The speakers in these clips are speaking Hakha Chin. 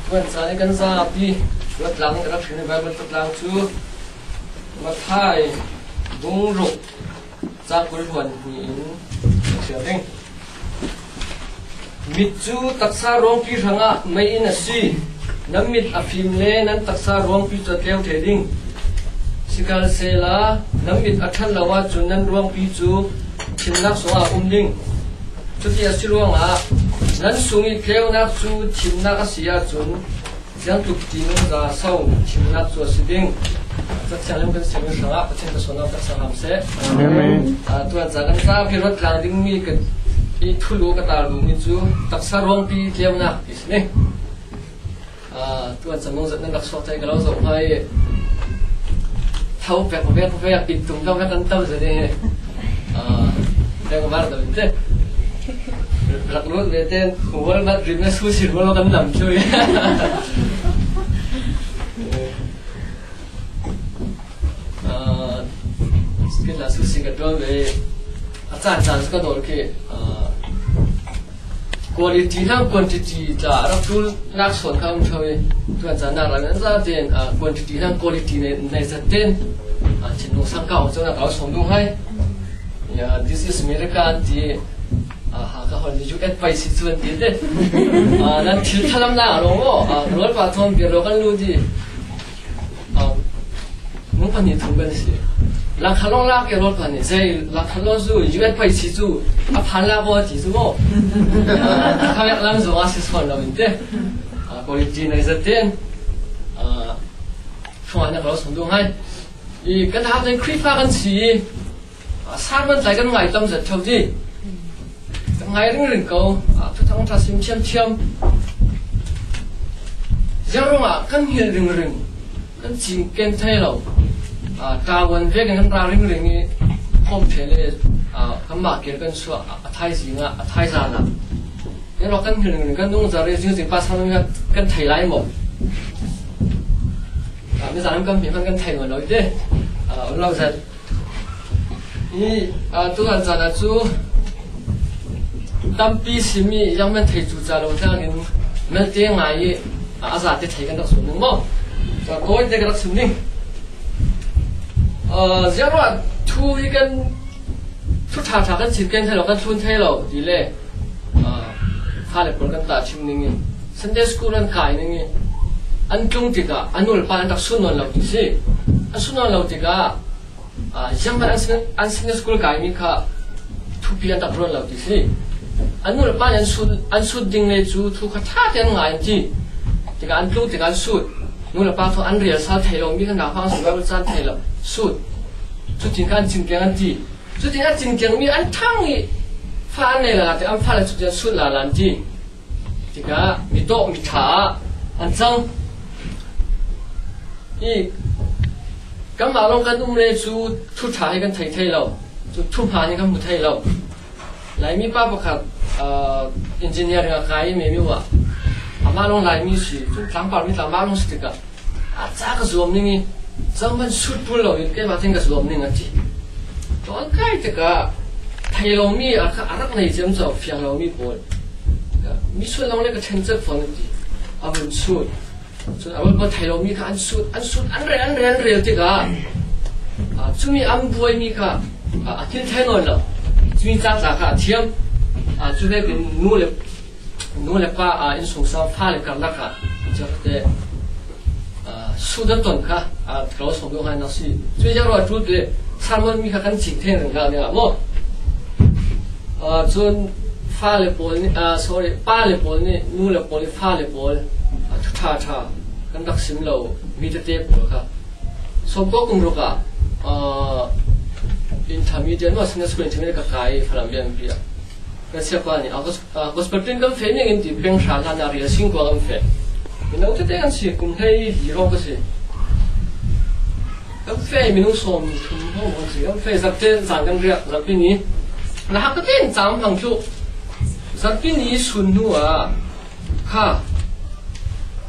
Tuan caan i kan zapi Ruatlang in ka rak hrin i Baibal catlang cu Matthai bungruk ca 20 huan hnih in ka ṭhial ding. Mit cu taksa ruangpi hrangah meiinn a si. Nan mit a fim le nan taksa ruangpi cu a tleu the ding. Sikhalsehla nan mit a ṭhat lo ahcun nan ruangpi cu thimnak sungah a um ding. Cuti a si ruangah nan sung i tleunak cu thimnak a si ahcun Ziangtluk ṭihnung za so thimnak cu a si ding. Cathiang lim kan simi hrangah Pathian ka sawnnak tak sang hram seh. Amen. Tuan ca kan zapi ruat tlang dingmi ka i thulu ka tar mi cu taksa ruangpi tleunak ti si ni. Tuan ca mong zat nan rak suak thai ka lo zo hai tho pek vek vek it tum vek vek an tam zani deng var da te rak lut ve ten wal mat rim na su sin wal kan nam chui skin la su si ka tuan ve a caan caan ka dol khi quality na quantity ta rak tul nak son kha um thoi tuan caan nak ran za ten quantity na quality ne nei zat ten chin sang ka cho na ka som du hai ya this is America ti Hakha hon ni ju et pai si chuan ti te nan thil thalam na ro mo rol pa thom bir ro kan lu di mung pa ni thum kan si la khalong la ke rol pa ni sei la khalong zu ju et pai si chu a phan la bo ti zu mo khamek lam zo a si son lo in te quality nei zaten fo na ro sung du hai i kan ha den Khrifa kan si Sermon tlai kan ngai tam zet ṭheo ti. Kan ngai ringring ko. Thuthang ṭha sim ṭhiamṭhiam. Ziang ah kan hngilh ringring. Kan cinken thai lo. Ṭawan vek in kan ra ringring i khawm ṭhe le kanmah kel kan chuah a thaizing ah a thaizan ah. Yan kan hngilh ringring kan nung zar i zingzing pa sang kan thei lai maw? Nizan kan hmi kan thei nawn lo te. Lo zet. Hi tutan caan ah cu tampi simi iangmen thei cu ca lo tlang in melte ngai i a zate thei kan rak sum ning maw? Kawi te kan rak sum ning. Ziang ruah thu hi kan thu ṭha ṭha kan chim ken thai lo kan thlun thai lo ti le fale pawl kan tah chim ning in Sunday school an kai ning i an tlung tikah a nulepa an rak sun nawn lo ti si. An sun nawn lo tikah zeihmanh an Sunday school kaimi kha thupi an rak ruan lo ti si. An nulepa nih an sut ding le cu thu kha ṭha tein an ngai an ti. Tikah an tlung tikah an sut. Nulepa thu an rial sal thei lomi kha nakfang an Bible caan thei lo sut. Cutin kha an cinken an ti. Cutin an cinkenmi an ṭhang i fa an nei la te an fale cutin an sut la la an ti. Tikah mitawh miṭha ah an cang. I kanmah lawng kan um le cu thu ṭha hi kan thei thei lo. Cu thu hmaan hi kan hmu thei lo. Laimi pa pakhat engineering a kai i memi ah amah lawng Laimi si cu tlangpar mi tlangmah lawng si tikah a ca ka zuam ning i zeihmanh sut pul loin keimah tin ka zuam ning a ti. Tuan kai tikah thei lomi a rak nei ciam co fiang lomi pawl mi sual lawng le ka ṭhen cek fawn an ti. A vun sut. Cun a vun thei lomi kha an sut, an sut, an rel, an rel, an rel tikah cumi an buaimi kha a thil thei nawn lo. Cumi ca kha a thiam. Cu vekin nu le nu le pa innsungsa fale karlak ah te sudan ton kha klo som do ngai na si cui jang ro tu te sermon mi kha kan ching the reng ga ne mo cun fale pawl nih sorry pa le pawl nih nu le pawl nih fale pawl thu tha tha kan rak sim lo mi tete pawl kha som ko kum ruk ah intermediate ma senior school intermediate ka kai falam bian pi Kan siapa nih gospel tin kan fe ning in ti peng hra hlan ah rial sing kua kan fe. Mino tete kan si kum hlei li hrawng ka si. Kan fe minung 30 hrawng kan si. Kan fe zarhte zan kan riak zarhpi ni. Na hak tete in cam hang cu. Zarhpi ni sun hnu ah kha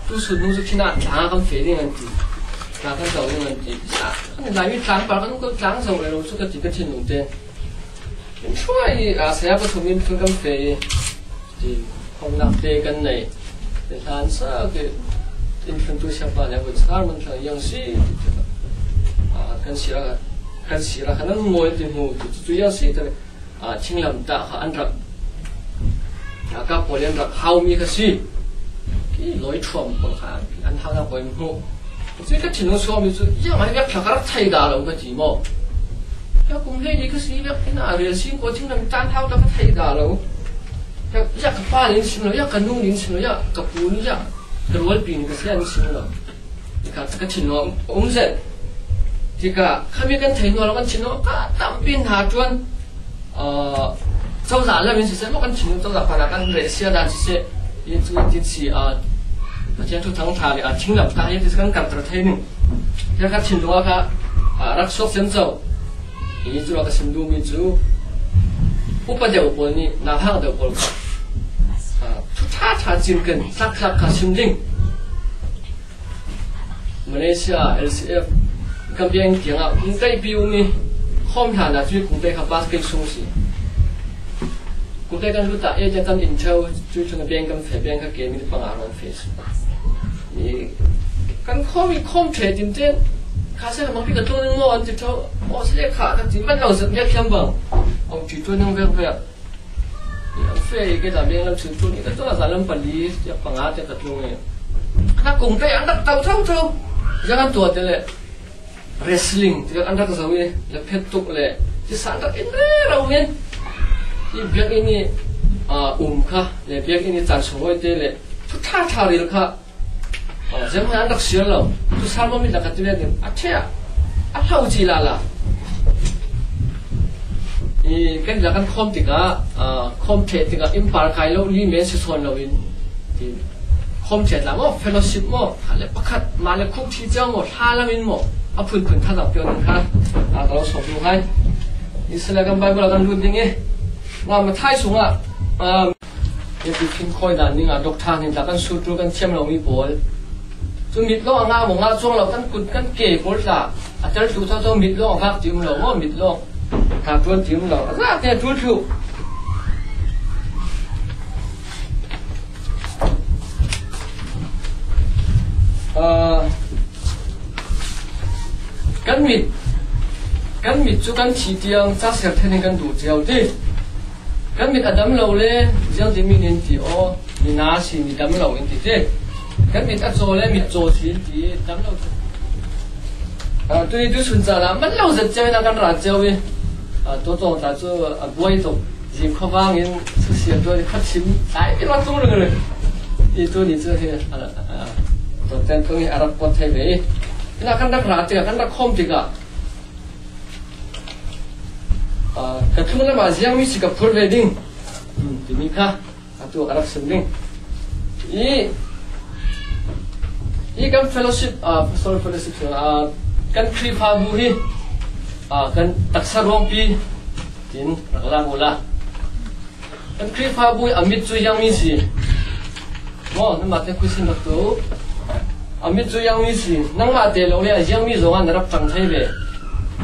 tu sun hnu cu khin ah tlang kan fe ding an ti. Tlang kan zo ding an ti. Laimi tlang par kan tlang zo le lo cu ka ti ka thinlung te. Hruai saya pathum in phun kan fe i ti khawmnak te kan nei. Hlan sa ke in tu siapa le vun sar man thlang yang si kan sira kan sira kha nan moi ti mu tu yang si te thinglam ta kha an rak ka pawl an rak hau mi kha si ki loi thuam pawl kha an hau na koi mu cu ka thinlung suam mi cu yang ai vek thla ka rak thei da lo ka ti mo ya kum hlei ni ka si vek ina rel sing ko thinglam tan hau ta ka thei da lo ya ka pa nin sim lo ya ka nu nin sim lo ya ka pu ni ya ka rual pi ni ka sia nin sim lo ka ka thinlung um zet tikah khami kan thei hnu lo kan thinlung ka tampin ha tuan cozah lam in siseh maw kan thinlung cozah pa kan re sia dan siseh yin cu tin si a Pathian thu thang tha le a thinglam ta hi kan kar tar thei ning ya ka thinlung ka rak suak sem cho hi cu ka sim du mi cu upa deuh pawl nih na hang deuh pawl kha thu tha tha cin kan tlak tlak kha sim ding Malaysia LCF kan biang tiang ah kum kai pi um i khom hlan ah cu kum te kha bus kai sung si kum te kan lut ah e kan in theo cu chung biang kan fe biang kha ke mi panga ron fe si i kan khom i khom the tin ten kha se mang pi ka tlung mo an ti tho o se kha ka ti man lo zat mek thiam bang ong ti tu nang vek vek Fe ke da biang lam chun tu ni ka tu za lam pali ya panga te ka tlung e na kung te an rak tau thau thau yang an tua te le wrestling te an rak zo i le phet tuk le ti san rak in re rau men i biak in i um kha le biak in i chan sungoi te le thu tha tha ril kha zem an rak sial lo tu salmo mi laka ti ning a thea a hlau chi la la i kan la kan khom tikah khom the tikah impar kai lo li men si sawn lo in khom the la mo fellowship mo le pakhat ma le khuk thi chang mo thla lam in mo a phun phun tha dang pyo ning kha a ka lo som lu hai Israel kan Bible kan lut ding i nga ma thai sungah Biapi thin khawi dan ning ah doctor nih kan sutu kan thiam lomi pawl cu mit lawng a ngah maw ngah cuang lo kan kut kan ke pawl tla a tel tu tho mit lawng a vak ti um lo maw mit lawng tha tuan ti um lo a za te tul thlu kan mit kan mit cu kan thi tiang ca ser then in kan duh cio ti Kan mit a dam lo le ziang timi nin ti aw mi na si mi dam lo in ti te. Kan mit a caw le mit caw si in ti dam lo. Tuni tu chun caan ah man lo zet ceu in a kan ra ceu i to tawng tla cu a buai tuk zing khuavang in susia tuan khat chim ai ti rak tung ring i tu ni cu hi to ten tung i a rak pot thei ve i ina kan rak ra tikah kan rak khom tikah Ka tlung lam ah ziangmi si ka phur ve ding timi kha atu a rak sim ding. I i kan fellowship pastoral fellowship kan Khrihfabu hi kan taksa ruangpi tin rak lang ula. Kan Khrihfabu a mit cu yangmi si. Maw nangmah te khuisin rak tu. A mit cu yangmi si. Nangmah te lo le a yangmi zong ah na rak cang thei ve.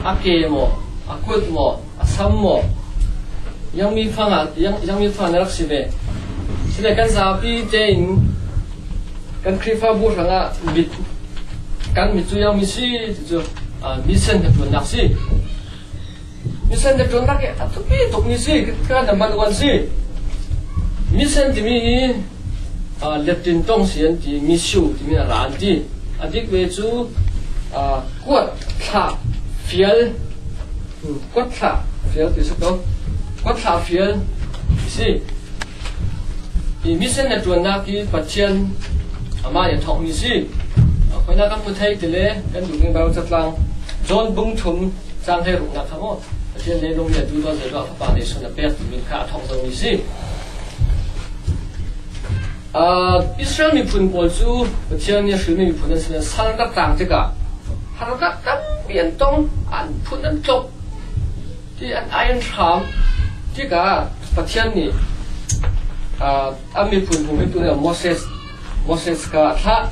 A ke maw, a kut maw, a sam maw, yangmi fang ah yangmi fang na rak si ve. Sile kan zapi tein kan Khrihfabu hrangah mit kan mit cu yangmi si ti cu mission ka tuannak si. Mission na ṭuannak hi a thupi tukmi si ka number one si. Mission timi hi Latin tong si an ti, missio timi a ra an ti. A dik ve cu kuat thlah fial kuat thlah fial ti si ko. Kuat thlah fial si. I mission na ṭuannak hi Pathian amah nih a thawkmi si. Khoina kan hmu thei ti le kan duh ning Bible catlang John bung thum Cang he ruknak kha maw Pathian le lung nih a duh dawn zeiruah fapa nih sun a pek timi kha a thawk zomi si. Israel miphun pawl cu Pathian nih a hrilmi miphun an si sal rak tlang tikah harnak tampi an tong, an phun an tlok, ti an ai an hram tikah Pathian nih a miphun hung tu Moses Moses kha a thlah.